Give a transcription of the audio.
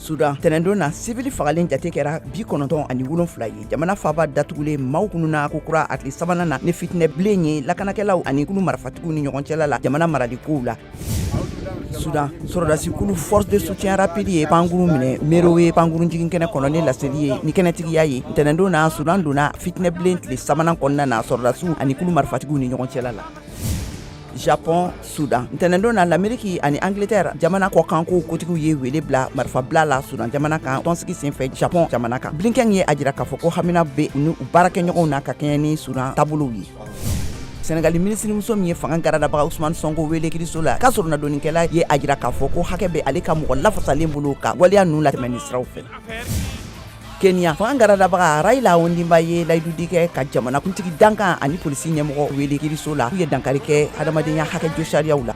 Sudan, tɛnɛndon na, sivili fagalen jate kɛra 97 ye. Jamana faaba datugulen, maaw kununa ko kura a tile sabanan na ni fitinɛ bilen ye lakanakɛlaw ani kulu marifatigiw ni ɲɔgɔn cɛla la jamana marali kow la. Sudan, sɔrɔdasikulu Force de soutien rapide ye pankurun minɛ Merowe pankurun jigin kɛnɛ kɔnɔ ni laseli ye ni kɛnɛtigiya ye. Ntɛnɛndon na, Sudan donna fitinɛ bilen tile sabanan kɔnɔna na sɔrɔdasiw ani kulu marifatigiw ni ɲɔgɔn cɛla la. Japon, Sudan, ntɛnɛndon na, Lameriki ani Angleterre jamana kɔkanko kotigiw ye wele bila marifabila la Sudan jamana kan tɔnsigi senfɛ Japon jamana kan. Blinken ye a jira k'a fɔ ko hamina bɛ u ni u baarakɛɲɔgɔnw na ka kɛɲɛ ni Sudan taabolow ye. Senegali minisirimuso min ye fanga garadabaga Ousmane Sonko wele kiriso la ka soronadonnikɛla ye a jira k'a fɔ ko hakɛ bɛ ale ka mɔgɔ lafasalen bolo ka waleya ninnu latɛmɛ ni siraw fɛ. Kenya, fanga garadabaga Raila Odinga ye layidudi kɛ ka jamanakuntigi dankan ani polisi ɲɛmɔgɔ wele kiriso la k'u ye dankari kɛ hadamadenya hakɛ josariyaw la.